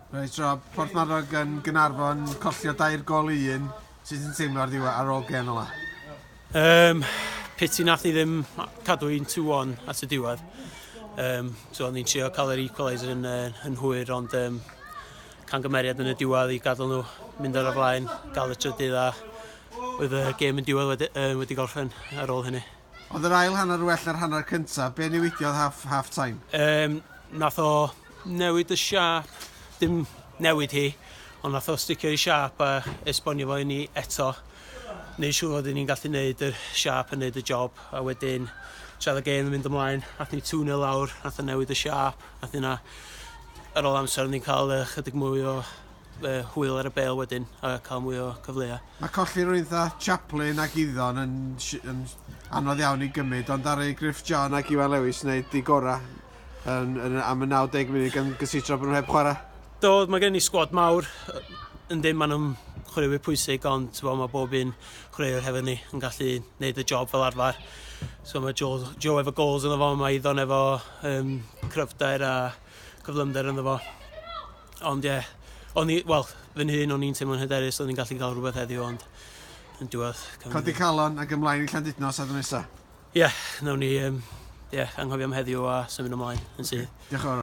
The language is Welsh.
Reit, Rob, Porthmadog yn Gaernarfon, colli o 3 gôl i 1. Sut ti'n teimlo ar ddiwedd ar ôl gêm yma? Pity nath ni ddim cadw un 2-1 at y diwedd. So o'n ni'n trio cael yr equaliser yn hwyr, ond camgymeriad yn y diwedd i gadael nhw mynd ar y flaen, gael y trydydd a oedd y gêm yn diwedd wedi gorffen ar ôl hynny. Oedd yr ail hanner well na'r hanner cyntaf. Be newidiodd half time? Nath o newid y siap, dim newid hi, ond nath o sticio i siap a esbonio fo i ni eto. Neud siŵr fod ni'n gallu neud yr siap a neud y job, a wedyn tra oedd y gêm yn mynd ymlaen, nath ni 2-0 lawr, nath o newid y siap, nath ni ar ôl amser ni'n cael chydig mwy o hwyl ar y bêl wedyn a cael mwy o cyfleoedd. Mae colli rhywun fatha Chaplin ac Iddon yn anodd iawn i gymryd, ond ar ei Griff John ac Iwan Lewis wneud di gorau am y 90 munud gan gysidro bod nhw heb chwarae. Do, mae gen i sgwad mawr. Yndyn, maen nhw'n chwaraewyr pwysig, ond t'bo, mae bob un chwaraewr hefo ni yn gallu gwneud y job fel arfer. So mae Joe efo goals ynddo fo, mae Iddon efo cryfder a cyflymder ynddo fo. Ond ie, yeah, o'n i, wel, fy hun o'n i'n teimlo'n hyderus, o'n i'n gallu cael rhywbeth heddiw, ond yn diwedd. Codi calon ac ymlaen i Llandudno Sadwrn nesa. Ie, yeah, nawn ni yeah, anghofio am heddiw a symud ymlaen yn syth. Diolch yn fawr.